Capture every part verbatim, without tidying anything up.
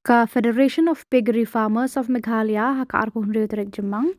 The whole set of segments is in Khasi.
Ka Federation of Piggery Farmers of Meghalaya ha ka arphew hynriew tarik Jymmang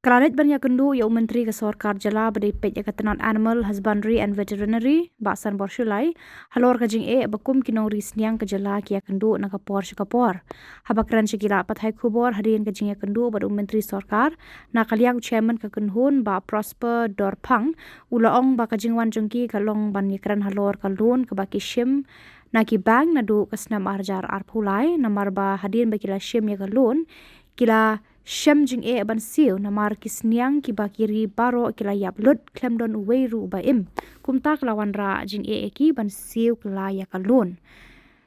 ka la leit ban ïakynduh ïa u Myntri ka Sorkar Jylla ba dei peit ïa ka tnat Animal Husbandry and Veterinary, Bah Sanbor Shullai, halor ka jingeh ba kum ki nongri sniang ka jylla ki ïakynduh na ka por sha ka por. Haba kren sha ki lad pathai khubor hadien ka jingïakynduh bad u Myntri Sorkar na ka liang u Chairman ka kynhun, Bah Prosper Dorphang, u la ong ba ka jingwan jong ki ka long ban ïakren halor ka loan kaba ki shim na ki bank naduh ka snem ar hajar arphew lai, namar ba hadien ba ki la shim ïa ka loan, ki la shem jingeh ban siew, namar ki sniang kiba ki ri baroh ki la ïap lut, khlem don uwei ruh uba im. Kumta ka la wanrah jingeh ïa ki ban siew kylla ïa ka loan.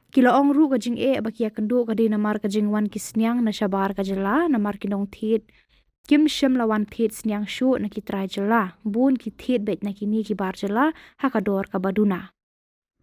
Ki la ong ruh ka jingeh ba ki ïakynduh ka dei namar ka jingwan ki sniang na shabar ka jylla, namar ki nongthied kim shym la wan thied sniang shuh na ki trai jylla. Bun ki thied beit na kine ki bar jylla ha ka dor kaba duna.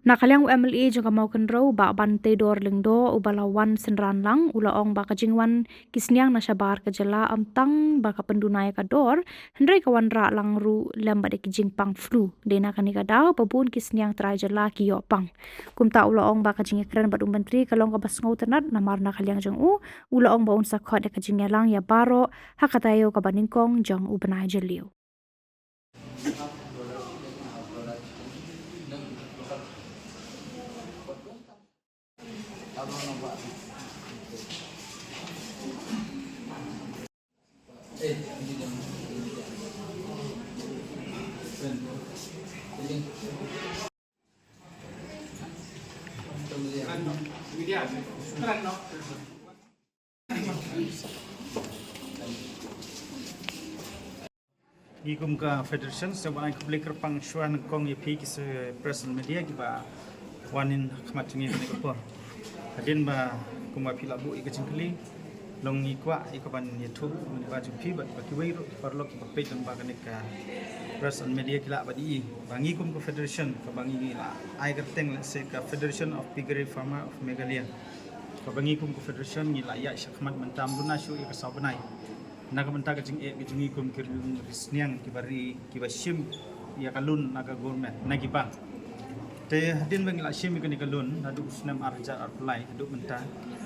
Na ka liang u M L A jong ka Mawkynrew, Bah Banteidor Lyngdoh, uba la wan synran lang, u la ong ba ka jingwan ki sniang na shabar ka jylla ym tang ba ka pynduna ïa ka dor, hynrei ka wanrah lang ruh lem bad ïa ki jingpang flu. Dei na kane ka daw ba bun ki sniang trai jylla ki ïoh pang. Kumta u la ong ba ka jingïakren bad u Myntri ka long kaba sngewtynnat, namar na ka liang jong u, u la ong ba un sa khot ïa ka jingïalang ïa baroh ha ka taïew kaba nyngkong jong u bnai Jylliew. Ngi kum ka federation sa wan ai khublei kyrpang shuwa nyngkong ïa phi ki sa press and media kiba wan ha khmat jong ngi kane ka por. Hadien ba kumba phi la buh ïa ka jingkylli, long ngi kwah ïa ka ban ïathuh mynba jong phi bad ba kiwei ruh ki paralok kiba peit lyngba kane ka press and media ki lah ban ïohi ba ngi kum ka federation kaba ngi la ai kyrteng lehse ka Federation of Piggery Farmer of Meghalaya. Kaba ngi kum ka federation ngi la ïaid shakhmat mynta ym duna shuh ïa ka saw bnai na ka bynta ka jingeh ka jong ngi kum ki nongri sniang kiba ri kiba shim ïa ka loan na ka government na ki bank. Te hadien ba ngi la shim ïa kane ka loan naduh u snem ar hajar arphew lai haduh mynta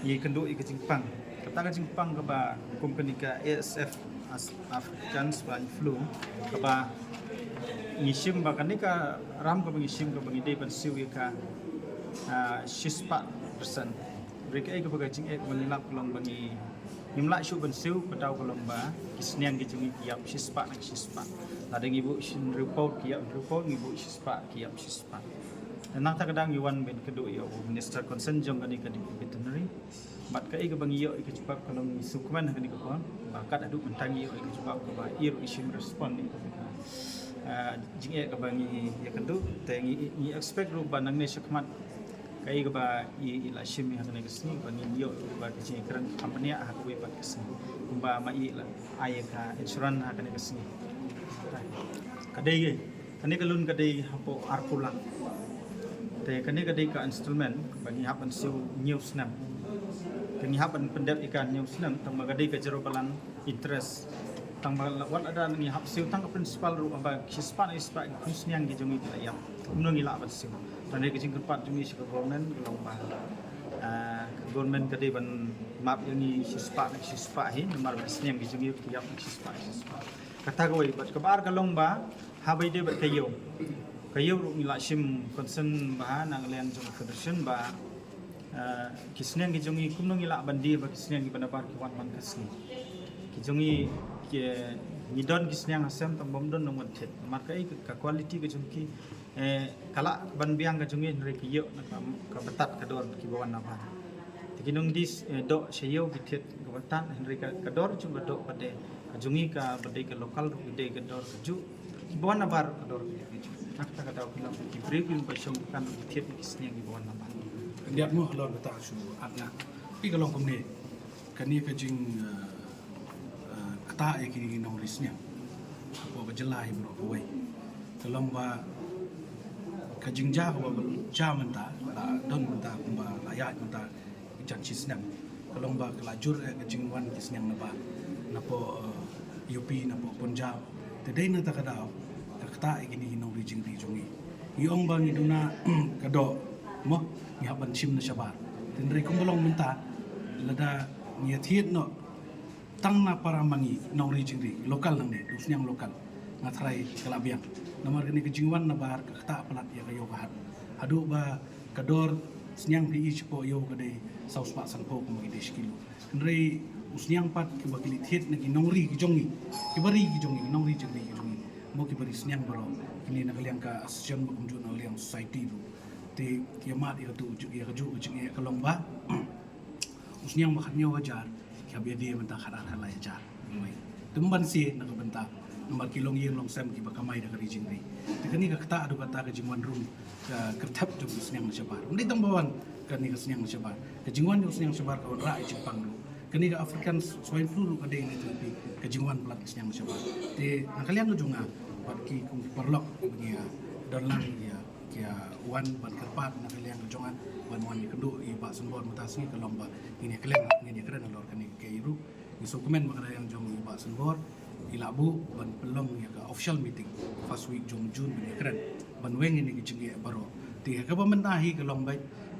ngi kynduh ïa ka jingpang. Kata ka jingpang kaba kum kane ka A S F, As-, African Swine Flu, kaba ngi shim ba kane ka ram kaba ngi shim kaba ngi dei ban siew ïa ka, ah, shispah percent. Hynrei kaei kaba ka jingeh kaba ngi lap ka long ba ngi ngim lah shuh ban siew, ka daw ka long ba ki sniang ki jong ngi ki ïap shispah na shispah. Lada ngi buh hynriew pound ki ïap hynriew pound, ngi buh shispah ki ïap shispah. Te nangta ka daw ngi wan ban kynduh ïa u minister concern jong kane ka dei veterinary. Bad kaei kaba ngi ïoh ïa ka jubab ka long ngi sngewkmen ha kane ka por ba kat haduh mynta ngi ïoh ïa ka jubab kaba i ruh i shim respond ïa ka, ah, jingeh kaba ngi ïakynduh. Te ngi, ngi expect ruh ba nangne shakhmat kaei kaba i, i la shim ha kane ka sngi ba ngi ïoh ïa ka jingkren kham bniah ha kawei pat ka sngi kumba ma i la ai ïa ka insurance ha kane ka sngi. Ka dei kane ka loan ka dei hapoh arphew lak. Te kane ka dei ka installment ba ngi hap ban siew hynñiew snem. Te ngi hap ban pyndep ïa ka hynñiew snem tang ba ka dei ka zero balance interest. Tang ba la wat lada ngi hap siew tang ka principal ruh ba shispah na shispah ki khun sniang ki jong ngi ki la ïap. Kumno ngi lah ban siew? Tang dei ka jingkyrpad jong ngi sha ka government ka long ba, ah, ka government ka dei ban map ïa ngi shispah na shispah hi namar ba sniang ki jong ngi ki ïap na shispah na shispah. Kata kawei bad kaba ar ka long ba haba ïadei bad ka ïew. Ka ïew ruh ngi la shim concern ba ha na ka liang jong ka federation ba, eh, ki sniang ki jong ngi kumno ngi lah ban die ba ki sniang kiba nabar ki wan man ka sngi. Ki jong ngi ki, ngi don ki sniang ha sem tang bym don nongwan thied. Namar kaei ka quality ka jong ki, eh, ka lah ban biang ka jong ngi hynrei ka ïoh na ka, ka btat ka dor kiba wan nabar. Te ki nongdie, eh, doh sha ïew ki thied kaba tad hynrei ka, ka dor jong ka doh pat de ka jong ngi kaba dei ka local ruh ka dei ka dor kajuh. Kiba wan nabar ka dor kajuh kajuh. Na kata ka daw ki long ki briew kiba shong kan ruh ki thied ki sniang kiba wan nabar. Khyndiat mo halor kata shu at nga. Phi ka long kumne. Kane ka jing, eh, eh, ktah ïa ki nongri sniang hapoh ka jylla hi baroh kawei. Ka long ba ka jingjia kaba jia mynta la don mynta kumba la ïaid mynta jan shi snem. Ka long ba ka la jur ïa ka jingwan ki sniang nabar napoh, eh, U P napoh Punjab. Te dei na kata ka daw ka ktah ïa kine ki nongri jingri jong ngi. Ngi ong ba ngi duna ka doh mo ngi hap ban shim na shabar. Te hynrei kumba long mynta Lada ngi ïa thied noh tang na para ma ngi nongri jingri local nangne, u sniang local, nga tharai ka la biang. Namar kane ka jingwan nabar ka ktah palat ïa ka ïew ka hat. Haduh ba ka dor sniang phi i shapoh ïew ka dei saw spah sanphew kumba ki dei shi kilo. Hynrei u sniang pat kiba ki leit thied na ki nongri ki jong ngi, kiba ri ki jong ngi, nongri jingri ki jong ngi, mo kiba ri sniang baroh. Kine na ka liang ka association ba kumjuh na ka liang society ruh. Te ki ïa mad ïa katu, ïa kajuh ka jingeh ka long ba u sniang ba khatñiew hajar ki hap ïa die mynta khatar khatlai hajar. Te ym ban sie na ka bynta namar ki longïing longsem kiba kamai da ka ri jingri. Te kane ka ktah haduh katta ka jingwan rung ka kyrthep jong u sniang na shabar. Ym dei tang ba wan kane ka sniang na shabar, ka jingwan jong u sniang na shabar ka wanrah ïa jingpang ruh. Kane ka African swine flu ruh ka dei na tu phi ka jingwan palat ka sniang na shabar. Te na ka liang ka jong nga bad ki kum ki paralok ba ngi ïa don lang ïa ki ïa wan ban kyrpad na ka liang ka jong nga ban wan ïakynduh ïa i Bah Sanbor mynta sngi ka long ba ngin ïa kren, ngin ïa kren halor kane ka case ruh. Ngi sngewkmen ba ka liang jong i Bah Sanbor i la buh ban pynlong ïa ka official meeting first week jong June ban ïa kren ban weng ïa kine ki jingeh baroh. Te ha kaba mynta hi ka long ba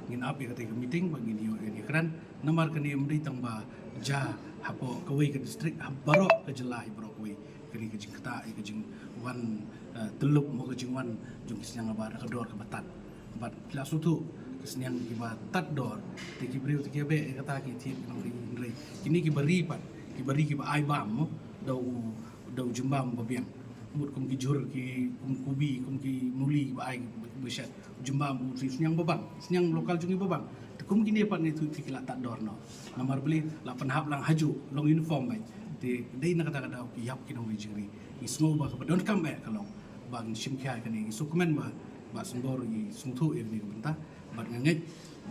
ngin ap ïa kata ka meeting ba ngin ïoh ïa kren. Namar kane ym dei tang ba jia hapoh kawei ka district, ha baroh ka jylla hi baroh kawei. Kane ka jingktah ïa ka jingwan, eh, tyllup mo ka jingwan jong ki sniang nabar ha ka dor kaba tad. Bad phi la sngewthuh ki sniang kiba tad dor, te ki briew te ki ïa beh ïa kata ki thied ki nongri, hynrei kine kiba ri pat, kiba ri kiba ai bam mo, da u, da u jingbam ba biang. Mut kum ki jhur, ki kum kubi, kum ki muli ba ai ba shet. U jingbam u sniang ba bang, sniang local jong ngi ba bang. Te kum kine pat ngi tu ki la tad dor noh. Namar balei? La pynhap lang hajuh, long uniform bha. Te dei na kata ka daw ki ïap ki nongri jingri. Ngi sngew ba kaba donkam eh ka long ba ngin shim khia ïa kane. Ngi sngewkmen ba Bah Sanbor i sngewthuh ïa kane ka bynta. Bad nga ngeit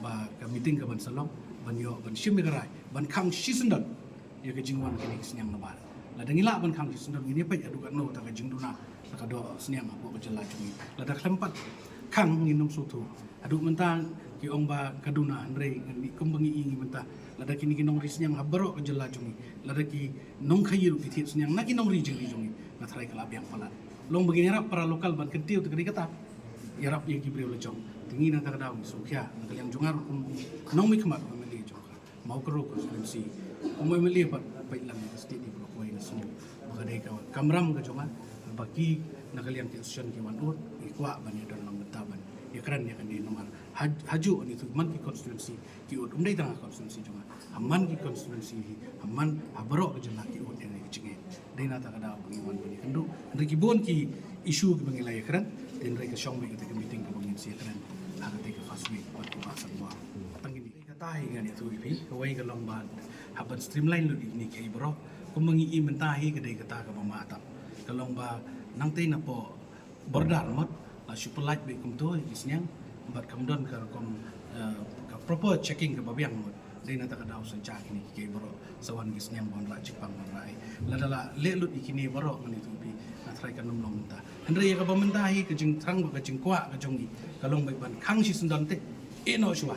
ba ka meeting ka ban sa long ban ïoh ban shim ïa ka rai ban khang shisyndon ïa ka jingwan kine ki sniang nabar. Lada ngi lah ban khang shisyndon, ngin ïa peit haduh katno kata ka jingduna kata ka doh sniang hapoh ka jylla jong ngi. Lada khlem pat khang ngin ym sngewthuh. Haduh mynta ki ong ba ka duna, hynrei ngan kum ba ngi i ngi mynta, lada kine ki nongri sniang ha baroh ka jylla jong ngi, lada ki nongkhaïi ruh ki thied sniang na ki nongri jingri jong ngi, nga tharai ka la biang palat. Long ba ngin ïarap para local ban kyntiew te ka dei kata, ïarap ïa ki briew la jong. Te ngi na kata ka daw ngi sngewkhia na ka liang jong nga ruh kum u nongmihkhmat u M L A jong ka Mawkyrwat constituency. Kum u M L A pat peit lang ïa ka state hi baroh kawei, nga sngew ba ka dei ka kamram ka jong nga ba ki na ka liang ki association ki wan ud, ki kwah ban ïa don lang bynta ban ïa kren ïa kane namar ha, hajuh ngi tu man ki constituency ki ud, ym dei tang ha constituency jong nga, ha man ki constituency hi, ha man ha baroh ka jylla ki ud ïa kane ka jingeh. Dei na kata ka daw ba ngi wan ban ïakynduh. Hynrei ki bun ki issue kiba ngi la ïakren, hynrei ka shong beit kata ka meeting kaba ngin sa ïakren ha kata ka first week bad ki Bah Sanbor. Tang kine. Kata hi ngan ïathuh ïa phi, kawei ka long ba hap ban streamline lut ïa kine kiei baroh. Kumba ngi i mynta hi ka dei kata kaba ma tam. Ka long ba nangtei napoh border mut la shu pyllait beit kumto ïa ki sniang bad kam don ka rukom, eh, ka proper checking kaba biang mut. Dei na kata ka daw sa jia kine kiei baroh, sa wan ki sniang ba wanrah jingpang wanrah ei. Lada la leh lut ïa kine baroh ngan ïathuh ïa phi, nga tharai kan ym long mynta. Hynrei ïa kaba mynta hi ka jingthrang bad ka jingkwah ka jong ngi ka long beit ban khang shisyndon te. Eh, noh shuwa.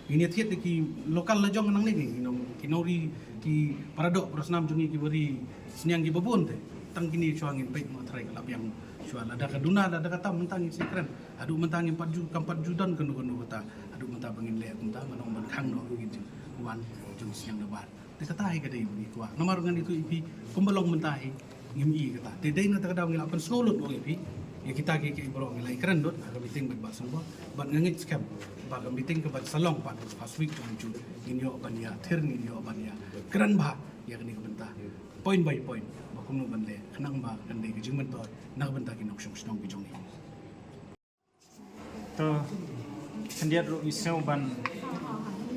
Ngin ïa thied da ki local la jong nangne, ki nong, ki nongri, ki paradoh parasnam jong ngi kiba ri sniang kiba bun te. Tang kine shuwa ngin peit, nga tharai ka la biang shuwa. Lada ka duna, lada ka tam, mynta ngin sa kren. Haduh mynta ngim pat ju, kam pat ju don kano kano kata. Haduh mynta ba ngin leh kumta, ban ong ban khang noh ïa ki jingwan jong ki sniang nabar. Te kata hi ka dei ba ngi kwah. Namar ngan ïathuh ïa phi, kumba long mynta hi ngim i kata. Te dei na kata ka daw ngi la pynsngew lut ïa phi, ïa kita kiei kiei baroh ngi la ïakren lut ha ka meeting bad Bah Sanbor. Bad nga ngeit skhem ba ka meeting ka ban sa long pat first week jong June, ngin ïoh ban ïathir, ngin ïoh ban ïakren bha ïa kane ka bynta, point by point, ba kumno ban leh khnang ba kan dei ka jingmyntoi na ka bynta ki nongshong shnong ki jong ngi. To, khyndiat ruh ngi sngew ban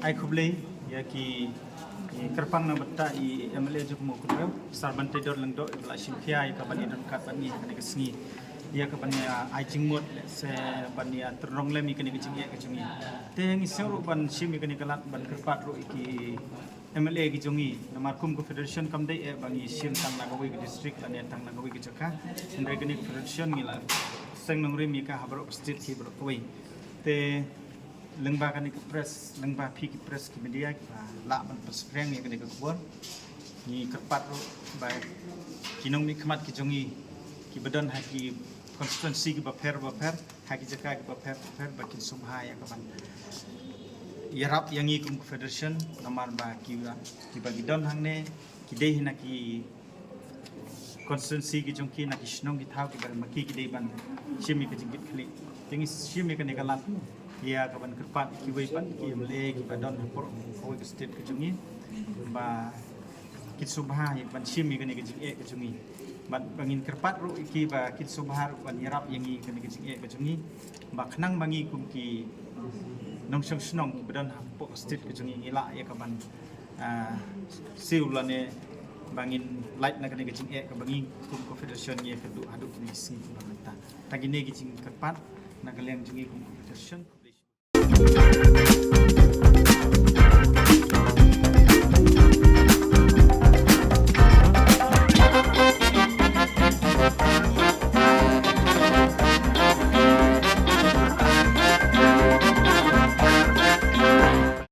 ai khublei ïa ki, ki kyrpang na bynta i M L A jong ka Mawkynrew, Sir Banteidor Lyngdoh, iba la shim khia ïa ka ban ïadon kat bad ngi kane ka sngi, ïa ka ban ïa ai jingmut lehse ban ïa tyrnong lem ïa kane ka jingeh ka jong ngi. Te ngi sngew ruh ban shim ïa kane ka lad ban kyrpad ruh ïa ki M L A ki jong ngi, namar kum ka federation kam dei eh ba ngi shim tang na kawei ka district lane tang na kawei ka jaka. Hynrei kane ka federation ngi la seng nongrim ïa ka ha baroh ka state ki baroh kawei. Te lyngba kane ka press, lyngba phi ki press ki media kiba lah ban pynskriang ïa kane ka khubor, ngi kyrpad ruh ba ki nongmihkhmat ki jong ngi kiba don ha ki constituency kiba pher ba pher, ha ki jaka kiba pher ba pher, ba kin sngewbha ïa ka ban ïarap ïa ngi kum ka federation, namar ba ki, kiba ki don hangne ki dei hi na ki constituency ki jong ki, na ki shnong ki thaw kiba ma ki ki dei ban shim ïa ka jingkitkhlieh. Te ngi shim ïa kane ka lad ïa ka ban kyrpad ïa kiwei pat ki MLA kiba don hapoh kawei ka state ka jong ngi ba kin sngewbha ïa ban shim ïa kane ka jingeh ka jong ngi. Bad ba ngin kyrpad ruh ïa ki ba kin sngewbha ruh ban ïarap ïa ngi kane ka jingeh ka jong ngi. Ba khnang ba ngi kum ki nongshong shnong kiba don hapoh ka state ka jong ngi ngi lah ïa ka ban, ah, siew lane ba ngin lait na kane ka jingeh kaba ngi kum ka federation ngi ïa kyrduh haduh kane ka sngi kaba mynta. Te kine ki jingkyrpad na ka liang jong ngi kum ka federation.